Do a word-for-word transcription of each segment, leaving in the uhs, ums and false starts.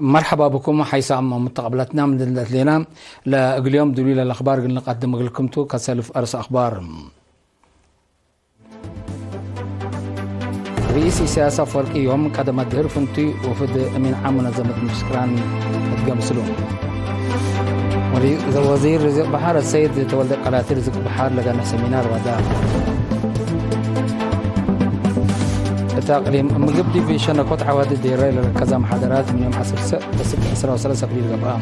መርሐባ ብኩም ሐይሳም ሙተቀብለትና ምን ድንለት ሌና ለእግልዮም ድሉይ ለለአኽባር ግን ልቀድም እግልክምቱ ከሰልፍ አርስ አኽባር። ርኢስ ኢሳያስ አፈወርቂ ዮም ቀደመ ድህር ፍንቱይ ወፍድ እሚን ዓም ሙነዘመት ምጅልስ ቅራን እት ገምስሉ። ወዲ-፣ ወዚር ርዝቅ በሐር ሰይድ ተወልደ ቀላቲ ርዝቅ በሐር ለገንሕ ሰሚናር ወዳ። እት አቅሊም ምግብ ዲብ ሸነኮት ዐዋዲ ዴረ ለረከዘ መሓደራት ምን ዮም ዐስር ሰ-፣ ሰ-፣ ዐስራ ወሰለስ አፕሪል ገብአ።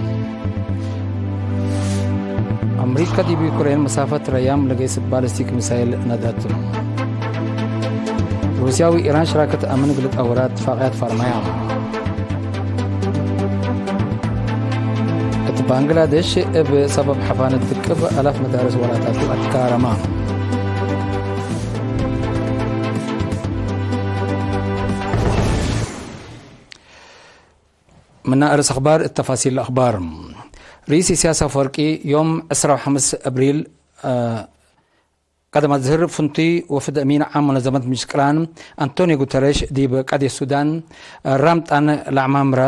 አምሪካ ዲብ ዩክሬን መሳፈት ረያም ለገይስ ባለስቲክ ሚሳይል ነደት። ሩስያ ወኢራን ሽራከት አምን እግል ጠውራ እትፋቅያት ፈርመያ። እት ባንግላዴሽ እብ ሰበብ ሐፋነት ድቅብ አላፍ መዳርስ ወላታቱ አትካረማ። ምነ አርስ አኽባር እት ተፋሲል አኽባር። ርኢስ ኢሳያስ አፈወርቂ ዮም ዕስራ ወሐምስ አብሪል፣ አ፣ ቀደም አዝህር ፍንቱይ ወፍድ አሚን ዓም ሙነዘመት ምጅልስ ቅራን አንቶኒዮ ጉተረሽ ዲብ ቀድየት ሱዳን ራምጣን ለዐማምረ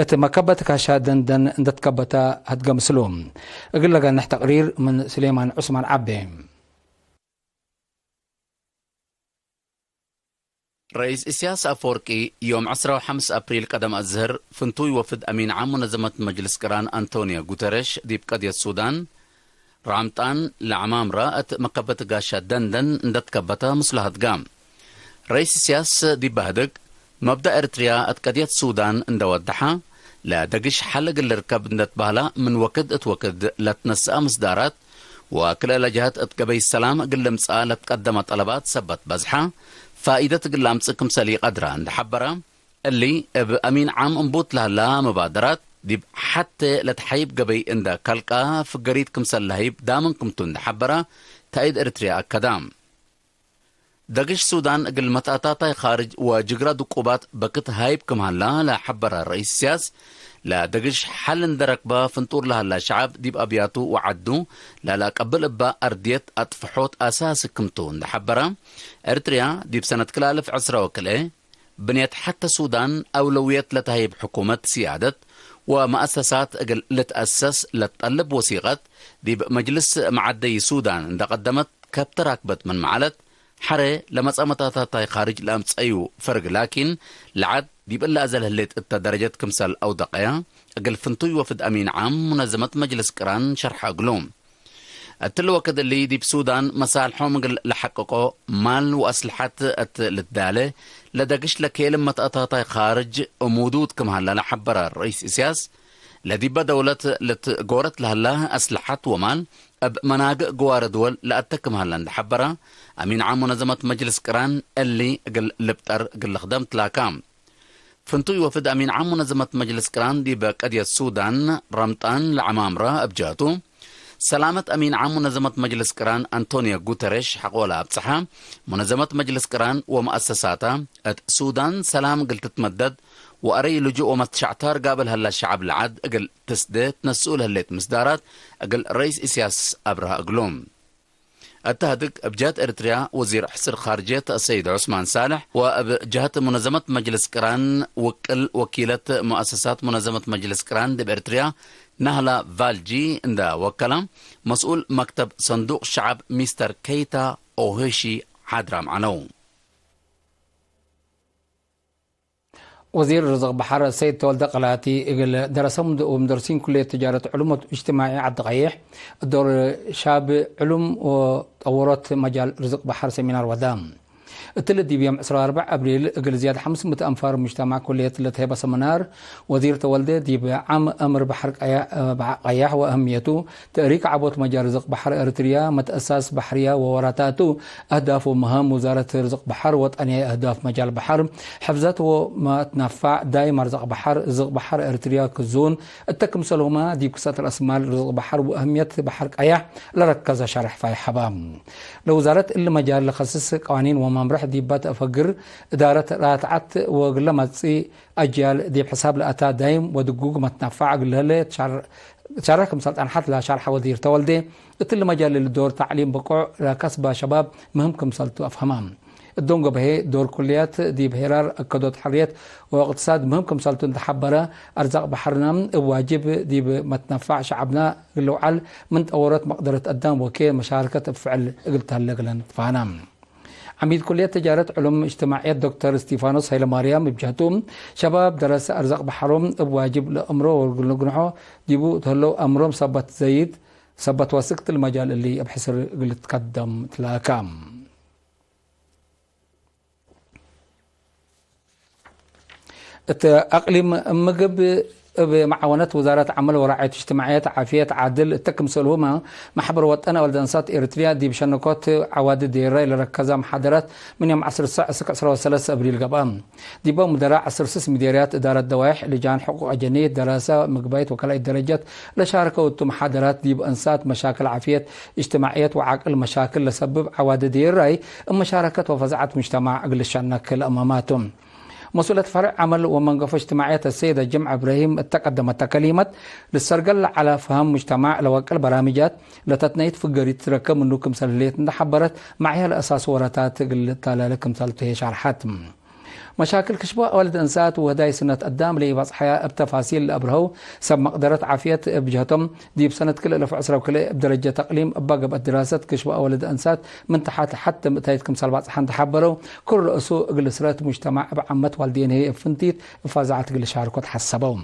እት መከበት ጋሻ ደንደን እንደ ትከበተ ሀድገ ምስሉ። እግል ለገንሕ ተቅሪር ምን ስሌማን ዑስማን ዓቤ። ረኢስ ኢሳያስ አፈወርቂ ዮም ዕስራ ወሐምስ አፕሪል ቀደም አዝህር ፍንቱይ ወፍድ አሚን ዓም ሙነዘመት መጅልስ ቅራን አንቶኒዮ ጉተረሽ ዲብ ቀድየት ሱዳን ራምጣን ለዐማምረ እት መከበት ጋሻ ደንደን እንደ ትከበተ ምስሉ ሀድጋ። ረኢስ ኢሳያስ ዲብ በህድግ መብዳእ ኤርትርያ እት ቀድየት ሱዳን እንደ ወደሐ፣ ለደግሽ ሐል እግል ልርከብ እንደ ትበህላ ምን ወክድ እት ወክድ ለትነስአ ምስዳራት ወክልኤ ለጀሀት እት ገበይ ሰላም እግል ልምጽአ ለትቀደመ ጠለባት ሰበት በዝሐ ፋኢደት እግል ለአምጽእ ክምሰል ኢቀድረ እንደ ሐበረ፣ እሊ እብ አሚን ዓም እንቡት ለህላ መባደራት ዲብ ሐቴ ለትሐይብ ገበይ እንደ ከልቃ ፍገሪት ክምሰል ለሀይብ ዳምን ክምቱ እንደ ሐበረ፣ ተእይድ ኤርትርያ አከዳ። ደግሽ ሱዳን እግል መትአታታይ ካርጅ ወጅግረ ድቁባት በክት ሃይብ ክም ሀላ ለሐበረ ረኢስ ኢሳያስ፣ ለደግሽ ሐል እንደ ረክበ ፍንጡር ለሀላ ሸዐብ ዲብ አብያቱ ወዐዱ ለለአቀብል እበ አርድየት አጥፍሖት አሳሲ ክምቱ እንደ ሐበረ፣ ኤርትርያ ዲብ ሰነት ክልአልፍ ዕስራ ወክልኤ ብንየት ሐተ ሱዳን አውለውየት ለተሀይብ ሕኩመት ሲያደት ወመአሰሳት እግል ልትአሰስ ለትጠልብ ወሲቀት ዲብ መጅልስ መዐደይ ሱዳን እንደ ቀደመት ከብተ ራክበት ምንመ ዐለት፣ ሐሬ ለመጽአ መትአታታይ ካርጅ ለአምጸዩ ፈርግ ላኪን፣ ለዐድ ዲብ እለ አዘል ህሌት እተ ደረጀት ክምሰል አውደቀያ፣ እግል ፍንቱይ ወፍድ አሚን ዓም ሙነዘመት መጅልስ ቅራን ሸርሐ እግሉ። እትሊ ወክድ እሊ ዲብ ሱዳን መሳልሖም እግል ለሐቅቆ ማል ወአስልሐት እት ልትዳሌ፣ ለደግሽ ለኬልም መትአታታይ ካርጅ እሙዱት ክም ሀላ ለሐበረ ረኢስ ኢሳያስ፣ ለዲበ ደውለት ልትጎረት ለሀላ አስልሐት ወማል እብ መናግእ ግዋረ ድወል ለአተ ክም ሀለ እንደ ሐበረ፣ አሚን ዓም ሙነዘመት መጅልስ ቅራን እሊ እግል ልብጠር እግል ልክደም ትላካ። ፍንቱይ ወፍድ አሚን ዓም ሙነዘመት መጅልስ ቅራን ዲበ ቀድየት ሱዳን ረምጣን ለዐማምረ እብ ጀህቱ፣ ሰላመት አሚን ዓም ሙነዘመት መጅልስ ቅራን አንቶኒዮ ጉተሬሽ ሐቆለ አብጽሐ፣ ሙነዘመት መጅልስ ቅራን ወመአሰሳታ እት ሱዳን ሰላም እግል ትትመደድ ወአረይ ልጁእ ወመትሻዕታር ጋብል ሀላ ሸዐብ ለዐድ እግል ትስዴ ትነስኡ ለህሌት ምስዳራት እግል ረኢስ ኢሳያስ አብርሀ እግሉ። እተ ህድግ እብ ጀህት ኤርትርያ ወዚር ሕስር ካርጅየት አሰይድ ዑስማን ሳልሕ ወእብ ጀህት ሙነዘመት መጅልስ ቅራን ውቅል ወኪለት ሙአሰሳት ሙነዘመት መጅልስ ቅራን ዲብ ኤርትርያ ናህላ ቫልጂ እንደ ወከለ መስኡል መክተብ ሰንዱቅ ሸዐብ ሚስተር ኬይታ ኦሄሺ ሓድራም ዐለው። ወዚር ርዝቅ በሐር ሰይድ ተወልደ ቀላቲ እግል ደረሰ ወምደርሲን ኩልየት ትጃረት ዕሉም ወእጅትማዒ ዐዲ ቀይሕ፣ ዶር ሻብ ዕሉም ወጠወሮት መጃል ርዝቅ በሐር ሰሚናር ወዳ። እትሊ ዲብ ዮም ዕስራ ወአርበዕ አብሪል እግል ዝያድ ሐምስ ምእት አንፋር ሙጅተማዕ ኩልየት ለተሄበ ሰሚናር፣ ወዚር ተወልደ ዲብ ዓም አምር በሐር ቀያ-፣ ቀያሕ ወአህምየቱ፣ ተእሪክ ዐቦት መጃል ርዝቅ በሐር ኤርትርያ፣ መትአሳስ በሐርያ ወወራታቱ፣ አህዳፍ ወመሃም ውዛረት ርዝቅ በሐር፣ ወጠንያይ አህዳፍ መጃል በሐር፣ ሕፍዘት ወመትነፋዕ ዳይም ርዝቅ በሐር፣ ርዝቅ በሐር ኤርትርያ ክዙን፣ እተ ክምሰልሁመ ዲብ ክሰት ረአስ ማል ርዝቅ በሐር ወአህምየት በሐር ቀያሕ ለረከዘ ሸርሕ ፋይሕ ሀባ። ለውዛረት እሊ መጃል ለከስስ ቀዋኒን ወመምርሕ ዲበ ተአፈግር፣ እዳረት ራትዐት ወእግለ መጽእ አጅያል ዲብ ሕሳብ ለአታ ዳይም ወድጉግ መትነፋዕ እግል ለህሌ ትሸር-፣ ትሸርሕ ክምሰል ጸንሐት ለሸርሐ ወዚር ተወልዴ፣ እትሊ መጃል እሊ ዶር ተዕሊም ብቁዕ ለከስበ ሸባብ ምህም ክምሰልቱ አፍሀመ። እዶንጎ በሄ ዶር ኩልያት ዲብ ሄራር እከዶት ሕርየት ወእቅትሳድ ምህም ክምሰልቱ እንተ ሐበረ፣ አርዛቅ በሐርና እብ ዋጅብ ዲብ መትነፋዕ ሸዐብና እግል ልውዓል ምን ጠወሮት መቅደረት አዳም ወኬ መሻርከት እብ ፍዕል እግል ተህለ እግለን ትፋና። ዐሚድ ኩልየት ትጃረት ዕሉም እጅትማዕየት ዶክተር እስቲፋኖስ ሀይለማርያም እብ ጀህቱ፣ ሸባብ ደረሰ አርዛቅ በሐሮም እብ ዋጅብ ለአምሮ ወእግል ንግንሖ ዲቡ እት ህለው አምሮም ሰበት ዘይድ፣ ሰበት ወስክት ለመጃል እሊ እብ ሕስር እግል ልትከደም ትላካ። እት አቅሊም ምግብ እብ መዓወነት ውዛረት ዐመል ወራዕየት እጅትማዕየት ዓፍየት ዓድል እተ ክምሰልሁመ፣ መሕበር ወጠን አወልድ አንሳት ኤሪትርያ ዲብ ሸነኮት ዐዋዲ ዴራይ ለረከዘ መሓደራት ምን ዮም ዐስር ሰዕ እስክ ዕስራ ወሰለስ አብሪል ገብአ። ዲበ ሙደራ ዐስር ስስ ምዴርያት እዳረት ደዋይሕ፣ ልጃን ሕቁቅ አጀኒት፣ ደራሰ ምግባይት ወከልአይት ደረጀት ለሻርከው እቱ መሓደራት ዲብ አንሳት መሻክል ዓፍየት እጅትማዕየት ወዓቅል መሻክል ለሰብብ ዐዋዲ ዴራይ እብ መሻረከት ወፈዛዐት ሙጅተማዕ እግል ልሸነክ ለአማማቱ። መስኡለት ፈርዕ ዐመል ወመንገፎ እጅትማዕየት አሰይደ ጅምዐ እብራሂም እተ ቀደመተ ከሊመት፣ ልሰርገል ለዐለ ፈሀም ሙጅተማዕ ለወቅል በራምጃት ለተትነይት ፍገሪት ትረከብ ምኑ ክምሰል ህሌት እንደ ሐበረት፣ መዕያ ለአሳስ ወረታት እግል ልታላለ ክምሰልቱ ህዬ ሻርሐት። መሻክል ክሽቦ አወልድ እንሳት ወህዳይ ስነት አዳም ለኢበጽሐያ እብ ተፋሲል ለአብርሀው ሰብ መቅደረት ዓፍየት እብ ጀህቶም፣ ዲብ ሰነት ክልኤ አልፍ ወዕስራ ወክልኤ እብ ደረጀት አቅሊም እባ ገብአት ድራሰት ክሽቦ አወልድ እንሳት ምን ተሓት ለሐቴ ምእታይት ክምሰል ባጽሐ እንተ ሐበረው፣ ክል ረእሱ እግል ስረት ሙጅተማዕ እብ ዓመት ዋልድየን ህዬ እብ ፍንቲት እብ ፋዛዐት እግል ልሻርኮ ተሐሰበው።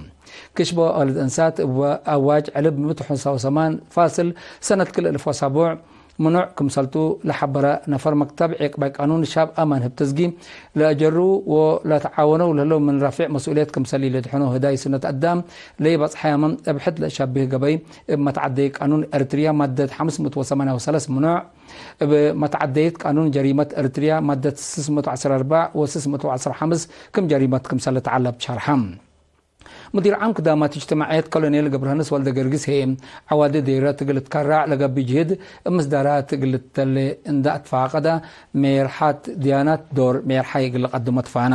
ክሽቦ አወልድ እንሳት እብ አዋጅ ዕልብ ምእት ወሐምሳ ወሰማን ፋስል ሰነት ክልኤ አልፍ ወሰቡዕ ምኑዕ ክምሰልቱ ለሐበረ ነፈር መክተብ ዔቅባይ ቃኑን ሻብ አማን ህብ ትዝጊ ለአጀሩ ወለተዓወነው ለህለው ምን ረፊዕ መስኡልየት ክምሰል ኢለድሕኖ ህዳይ ስነት አዳም ለኢበጽሐያመ እብ ሕድ ለአሻብህ ገበይ እብ መትዓደይ ቃኑን ኤሪትርያ ማደት ሐምስ ምእት ወሰማንያ ወሰለስ ምኑዕ እብ መትዓደይት ቃኑን ጀሪመት ኤሪትርያ ማደት ስስ ምእት ወዐስር አርበዕ ወስስ ምእት ወዐስር ሐምስ ክም ጀሪመት ክምሰል ለተዐለብ ሸርሐ። ሙዲር ዓም ክዳማት እጅትማዕየት ኮሎኔል ገብረሃንስ ወልደገርጊስ ህዬ፣ ዐዋዲ ዴረት እግል ልትከራዕ ለገብእ ጅህድ እብ ምስዳራት እግል ልተሌ እንደ አትፋቀደ፣ ሜርሐት ድያናት ዶር ሜርሐይ እግል ልቀድሞ ትፋነ።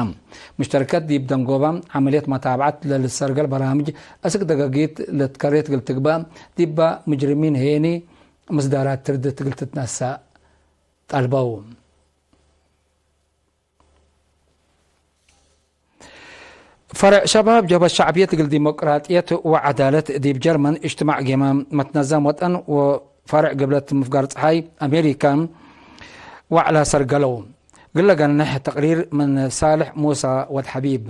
ሙሽተረከት ዲብ ደንጎበ ዐመልየት መታብዐት ለልሰርገል በራምጅ አስክ ደጋጊት ለትከሬት እግል ትግበእ፣ ዲበ ሙጅሪሚን ህዬኒ ምስዳራት ትርድት እግል ትትነሰእ ጠልበው። ፈርዕ ሸባብ ጀብሀት ሸዕብየት እግል ዲሞቅራጥየት ወዐዳለት ዲብ ጀርመን እጅትማዕ ጌመ መትነዘም ወጠን ወፈርዕ ግብለት ምፍጋር ጸሓይ አሜሪካ ወዕላ ሰርገለው። ግለ ገንሕ ተቅሪር ምን ሳልሕ ሙሳ ወድ ሐቢብ።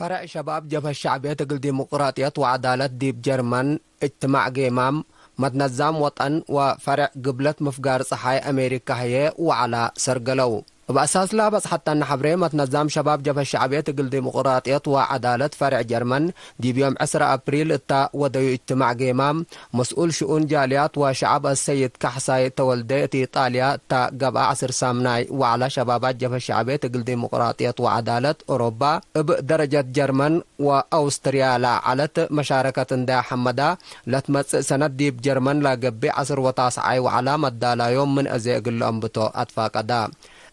ፈርዕ ሸባብ ጀብሀት ሸዕብየት እግል ዲሞቅራጥየት ወዐዳለት ዲብ ጀርመን እጅትማዕ ጌማም፣ መትነዛም ወጠን ወፈርዕ ግብለት ምፍጋር ጸሓይ አሜሪካ ህዬ ወዐላ ሰርገለው። እብ አሳስላ በጽሐተነ ሐብሬ፣ መትነዛም ሸባብ ጀብሀት ሸዕብየት እግል ዲሞቅራጥየት ወዐዳለት ፈርዕ ጀርመን፣ ዲብ ዮም ዕስራ አፕሪል እተ ወደዩ እጅትማዕ ጌማም፣ መስኡል ሽኡን ጃልያት ወሸዐብ አሰይድ ካሕሳይ ተወልዴ እት ኢጣልያ እተ ገብአ ዐስር ሳምናይ ወዐለ ሸባባት ጀብሀት ሸዕብየት እግል ዲሞቅራጥየት ወዐዳለት ኦሮባ እብ ደረጀት ጀርመን ወአውስትርያ ለዐለት መሻረከት እንዴ ሐመዳ፣ ለትመጽእ ሰነት ዲብ ጀርመን ለገብእ ዐስር ወታስዓይ ወዐለ መዳላዮም ምን አዜ እግል ለአንብቶ አትፋቀዳ።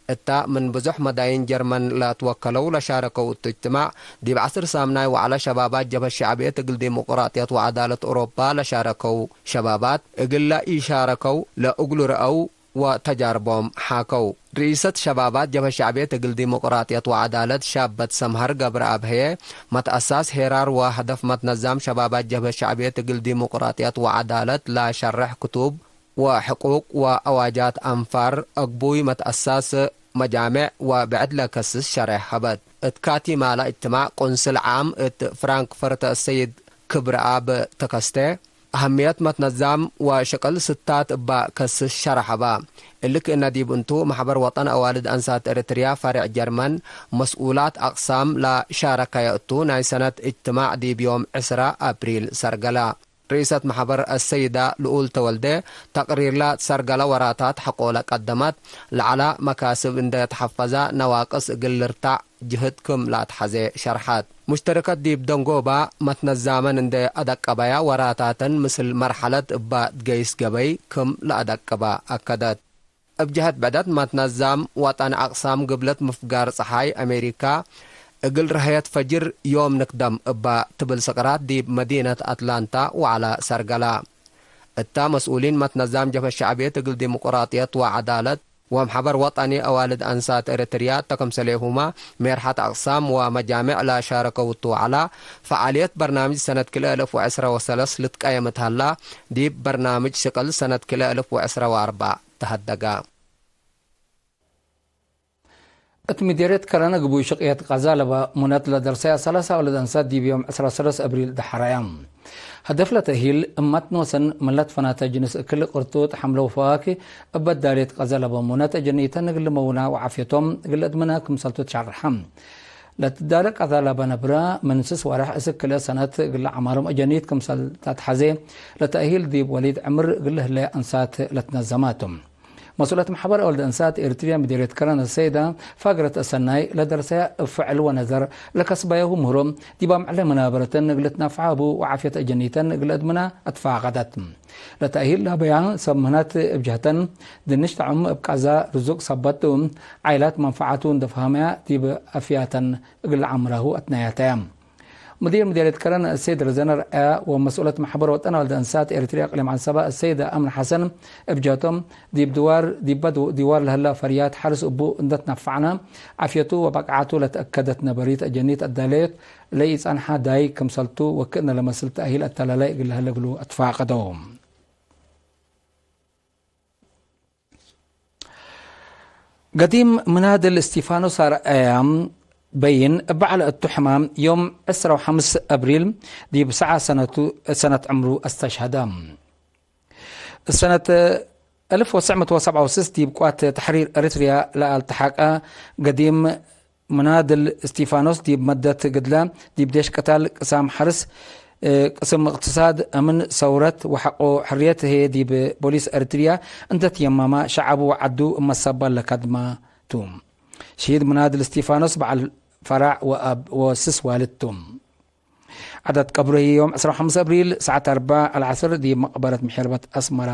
እታ ምን ብዙሕ መዳይን ጀርመን ለአትወከለው ለሻረከው እቱ እጅትማዕ፣ ዲብ ዐስር ሳምናይ ወዐለ ሸባባት ጀብሀት ሸዕብየት እግል ዲሞቅራጥየት ወዐዳለት ኦሮባ ለሻረከው ሸባባት፣ እግል ለኢሻረከው ለእግሉ ረአው ወተጃርቦም ሓከው። ርኢሰት ሸባባት ጀብሀት ሸዕብየት እግል ዲሞቅራጥየት ወዐዳለት ሻበት ሰምሀር ገብረአብ ህዬ፣ መትአሳስ ሄራር ወሀደፍ መትነዛም ሸባባት ጀብሀት ሸዕብየት እግል ዲሞቅራጥየት ወዐዳለት ለሸርሕ ክቱብ፣ ወሕቁቅ ወአዋጃት አንፋር፣ አግቡይ መትአሳስ መጃምዕ ወብዕድ ለከስስ ሸሬሕ ሀበት። እት ካቲማላ እጅትማዕ ቆንስል ዓም እት ፍራንክፈርት አሰይድ ክብረአብ ተከስተ፣ አህምየት መትነዛም ወሸቅል ስታት እባ ከስስ ሸረሐ በ። እሊ ክእነ ዲብ እንቱ፣ መሕበር ወጠን አዋልድ አንሳት ኤረትርያ ፈርዕ ጀርመን መስኡላት አቅሳም ለሻረከየ እቱ፣ ናይ ሰነት እጅትማዕ ዲብ ዮም ዕስራ አፕሪል ሰርገላ። ርኢሰት መሕበር አሰይዳ ልኡል ተወልደ፣ ተቅሪርላ ሰርገለ ወራታት ሐቆለ ቀደመት፣ ለዐላ መካስብ እንዴ ተሐፈዛ ነዋቅስ እግል ልርታዕ ጅህድ ክም ለአትሐዜ ሸርሐት። ሙሽተረከት ዲብ ደንጎባ መትነዛመን እንዴ አደቀበያ ወራታተን ምስል መርሐለት እባ ትገይስ ገበይ ክም ለአደቅባ አከደት። እብ ጀሀት ብዕደት መትነዛም ወጠን አቅሳም ግብለት ምፍጋር ጸሓይ አሜሪካ፣ እግል ረሀየት ፈጅር ዮም ንክደም እባ ትብል ስቅራት ዲብ መዲነት አትላንታ ወዐለ ሰርገላ። እታ መስኡሊን መትነዛም ጀብሀት ሸዕብየት እግል ዲሙቅራጥየት ወዐዳለት ወመሕበር ወጠኒ አዋልድ አንሳት ኤረትርያ እተ ክምሰሌሁመ ሜርሐት አቅሳም ወመጃሜዕ ለሻረከው ቱ ዐላ፣ ፈዓልየት በርናምጅ ሰነት ክልኤ አልፍ ወዕስረ ወሰለስ ልትቀየም እት ሀላ፣ ዲብ በርናምጅ ሽቅል ሰነት ክልኤ አልፍ ወዕስረ ወአርበዕ ተሀደገ። እት ምዴርየት ከረን ግቡይ ሽቅየት ቀዛለበ ሙነት ለደርሰያ ሰላሳ አውለድ አንሳት ዲብ ዮም ዕስራ ወሰለስ አብሪል ደሐረያ። ሀደፍ ለተእሂል እማት ኖሰን ምን ለትፈናተ ጅንስ እክል ቅርጡጥ፣ ሐምለ ወፈዋኪህ እበ ዳልየት ቀዛለበ ሙነት እጀኒተን እግል ልመውና ወዓፍየቶም እግል ለአድምና ክምሰልቱ ትሸርሐ። ለትዳለ ቀዛለበ ነብረ ምን ስስ ወርሕ እስክ ክልኤ ሰነት እግል ለዐማርም እጀኒት ክምሰል ተትሐዜ፣ ለተእሂል ዲብ ወሊድ ዕምር እግል ለህለ አንሳት ለትነዘማቱ። መስኡለት መሕበር አወልድ አንሳት ኤሪትርያ ምዴርየት ከረን አሰይዳ ፋግረት አሰናይ፣ ለደርሰያ እብ ፍዕል ወነዘር ለከስበያሁ ምህሮ፣ ዲብ አምዕለ መናበረተን እግል ልትናፈዐ እቡ ወዓፍየት እጀኒተን እግል አድምና አትፋቀደት። ለተእሂል ለሀበያ ሰብ ምህነት እብ ጀህተን፣ ድንሽ ጠዑም እብ ቃዛ ርዙቅ ሰበት ቱ፣ ዓይላት መንፈዓቱ እንደ ፈሀመያ ዲብ አፍያተን እግል ለዐምራሁ አትናያተያ። ሙዲር ምዴርየት ከረን አሰይድ ረዘነ ረአያ ወመስኡለት መሕበር ወጠን ወልደ እንሳት ኤሪትርያ እቅሊም ዐንሰበ አሰይደ አምነ ሐሰን እብ ጀህቶም፣ ዲብ ድዋር፣ ዲብ በድው ዲዋር ለህላ ፈርያት ሐርስ እቡ እንደ ትናፈዕነ፣ ዓፍየቱ ወበቅዓቱ ለተአከደት ነበሪት አጀኒት አዳለዮት ለኢጸንሐ ዳይ ክምሰልቱ ወክእነ ለመስል ተእሂል አተላላይ እግል ለህለ እግሉ አትፋቀደው። ገዲም ምናድል እስቲፋኖስ አርአያ በይን እብ በዐለ እቱ ሕማም ዮም ዕስራ ወሐምስ አብሪል ዲብ ሰዓ ሰነቱ፣ ሰነት ዕምሩ አስተሽሀደ። ሰነት አልፍ ወትስዕ ምእት ወሰብዓ ወስስ ዲብ ቅዋት ተሕሪር ኤሪትርያ ለአልተሐቀ ገዲም ምናድል እስቲፋኖስ ዲብ መደት ግድለ ዲብ ዴሽ ቅታል ቅሳም ሐርስ፣ ቅስም እቅትሳድ፣ አምን፣ ሰውረት ወሐቆ ሕርየት ህዬ ዲብ ቦሊስ ኤሪትርያ እንተ ትየመመ ሸዐቡ ወዐዱ እብ መሰባል ለካድመ ቱ። ሽሂድ ምናድል እስቲፋኖስ በዐል ፈራዕ ወአብ ወስስ ዋልድ ቱ። ዐዳት ቀብሩ ህዬ ዮም ዕስራ ወሐምስ አብሪል ሰዓት አርበዕ አልዐስር ዲብ መቅበረት ምሕርበት አስመረ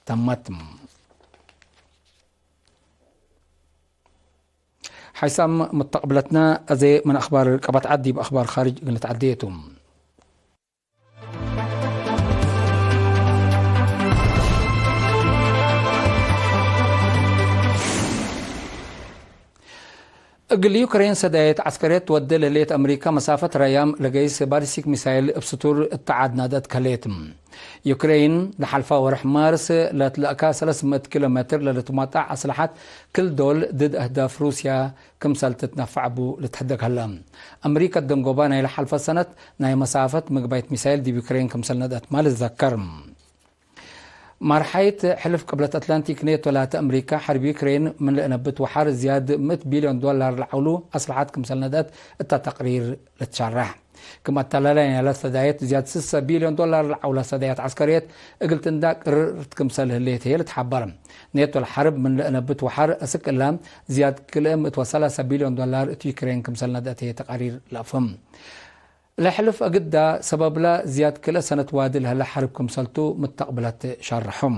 ተመት። ሓይሳም ሙተቅብለትነ፣ አዜ ምን አኽባር ርቀበት ዐድ ዲብ አኽባር ካርጅ እግል ንትዐዴ ቱ። እግል ዩክሬን ሰዳየት ዐስከርየት ትወዴ ለህሌት አምሪከ፣ መሳፈት ረያም ለገይስ ባሊስቲክ ሚሳይል እብ ስቱር እተ ዐድ ናድአት ከሌት። ዩክሬን ለሐልፋ ወርሕ ማርስ ለትለአካ ሰለስ ምእት ኪሎ ሜትር ለልትመጣዕ አስለሐት ክል ዶል ድድ አህዳፍ ሩስያ ክምሰል ትትነፈዕ እቡ ልትሐደግ ሀለ። አምሪከ ደንጎባ ናይለ ሐልፈ ሰነት ናይ መሳፈት ምግባይት ሚሳይል ዲብ ዩክሬን ክምሰል ነድአትመ ልትዘከር። ማርሓይት ሕልፍ ቅብለት አትላንቲክ ኔቶ ላተ አምሪከ ሐርብ ዩክሬን ምን ለእነብት ወሐር ዝያድ ምእት ቢልዮን ዶላር ለዐውሉ አስለሐት ክምሰል ነድአት እተ ተቅሪር ልትሸረሕ። ክም አተላላይ ናይለ ሰዳየት ዝያድ ስሰ ቢልዮን ዶላር ለዐውለ ሰዳየት ዐስከርየት እግል ትንዳቅ ቅርርት ክምሰል ህሌት ህዬ ልትሐበር። ኔቶ ለሐርብ ምን ለእነብት ወሐር አስክ እለ ዝያድ ክልኤ ምእት ወሰላሰ ቢልዮን ዶላር እት ዩክሬን ክምሰል ነድአት ህዬ ተቃሪር ለአፍህም። ለሕልፍ አግዳ ሰበብለ ዝያድ ክልኤ ሰነት ዋዲ ለህለ ሐርብ ክምሰልቱ ምተቅብለት ሸርሖም።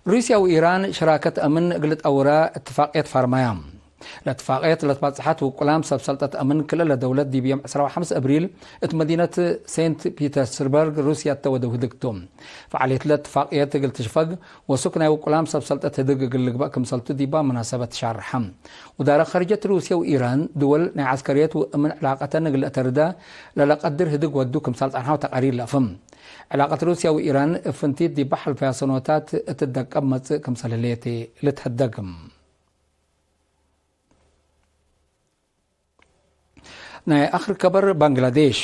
ሩስያ ወኢራን ሽራከት አምን እግል ጠውራ እትፋቅየት ፈርመያ። ለእትፋቅየት ለትባጽሐት ውቁላም ሰብ ሰልጠት አምን ክልኤ ለደውለት ዲብ ዮም ዕስራ ወሐምስ አብሪል እት መዲነት ሴንት ፒተርስበርግ ሩስያ እተ ወደው ህድግ ቱ። ፈዓልየትለ እትፋቅየት እግል ትሽፈግ ወሱክ ናይ ውቁላም ሰብ ሰልጠት ህድግ እግል ልግበእ ክምሰልቱ ዲባ መናሰበት ትሻርሐ። ውዳረ ኸርጀት ሩስያ ወኢራን ድወል ናይ ዐስከርየት ወእምን ዕላቀተን እግል ለአተርደ ለለቀድር ህድግ ወዱ ክምሰል ጸንሐው ተቃሪር ለአፍህም። ዕላቀት ሩስያ ወኢራን እብ ፍንቲት ዲብ ሐልፈያ ሰኖታት እት ደቀብ መጽእ ክምሰል ህሌት ልትሀደግ። ናይ አክር ከበር ባንግላዴሽ።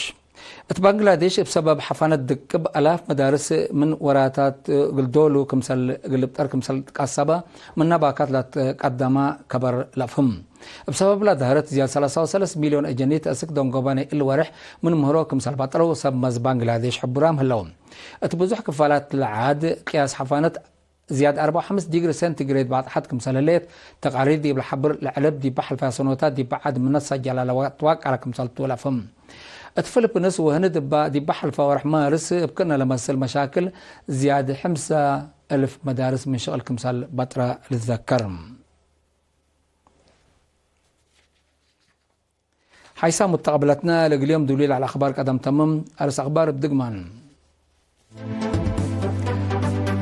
እት ባንግላዴሽ እብ ሰበብ ሐፋነት ድቅብ አላፍ መዳርስ ምን ወራታት እግል ዶሉ ክምሰል እግል ልብጠር ክምሰል ትቃሰበ ምነ ባካት ለትቀደመ ከበር ለአፍህም። እብ ሰበብለ ዳህረት ዝያድ ሰላሳ ወሰለስ ሚልዮን አጀኒት አስክ ደንጎበ ናይ እሊ ወርሕ ምን ምህሮ ክምሰል በጥረው ሰብ መዝ ባንግላዴሽ ሕቡራም ህለው። እት ብዙሕ ክፋላት ለዓድ ቅያስ ሐፋነት ዝያድ አርበዕ ወሐምስ ዲግሪ ሴንቲግሬድ ባጽሐት ክምሰል ህሌት ተቃሪር ዲብ ለሐብር ለዐለብ ዲብ ሐልፈያ ሰኖታት ዲብ ዐድ ምነ ሰጀለ ለትዋቀረ ክምሰልቱ ለአፍህም። እት ፊሊፒንስ ወህንድ እባ ዲብ ሐልፈ ወርሕ ማርስ እብ ክእነ ለመስል መሻክል ዝያድ ሕምሰ እልፍ መዳርስ ምን ሽቅል ክምሰል በጥረ ልትዘከር። ሓይሳም ሙተቀብለትነ ለእግል ዮም ዱሉይ ለዐለ አኽባር ቀደም ተምም። አርስ አኽባር እብ ድግማን።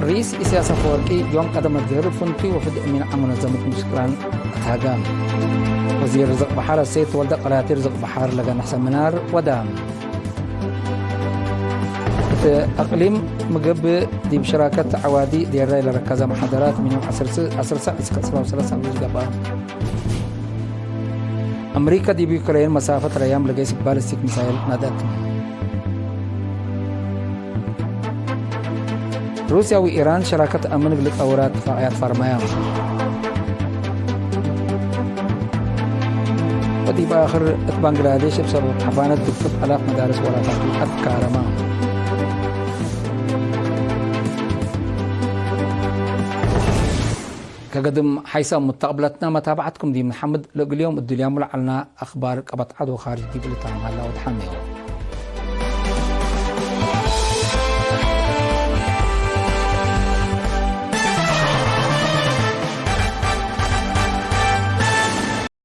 ርኢስ ኢሳያስ አፈወርቂ ዮም ቀደም እት ድህር ፍንቱይ ወፍድ እሚን ዐም ሙነዘመት ሙስክራን አትሃገ። ወዚር ርዝቅ በሐር አሰይድ ተወልደ ቀላቲ ርዝቅ በሐር ለገንሕ ሰሚናር ወደ። እት አቅሊም ምግብ ዲብ ሸራከት ዐዋዲ ዴራይ ለረከዘ መሓደራት ምን ዮም ዐስር ስ-፣ ዐስር ሳዕ እስክ ዕስራ ወሰለስ አብሪል ገብአ። አምሪከ ዲብ ዩክሬን መሳፈት ረያም ለገይስ ባሊስቲክ ሚሳይል ነደት። ሩስያ ወኢራን ሸራከት አምን እግል ጠውራ እትፋቅያት ፈርመያ። ወዲብ አክር እት ባንግላዴሽ እብ ሰበብ ሐፋነት ድፍት አላፍ መዳርስ ወላታቱ አትካረማ። ከገድም ሓይሳም ሙተቅብለትነ መታብዐትኩም ዲብ ንሐምድ። ለእግል ዮም እዱልያሙ ለዐልና አኽባር ቀበት ዐድ ወካርጅ ዲብ ልታም ሀላ ወደሐን።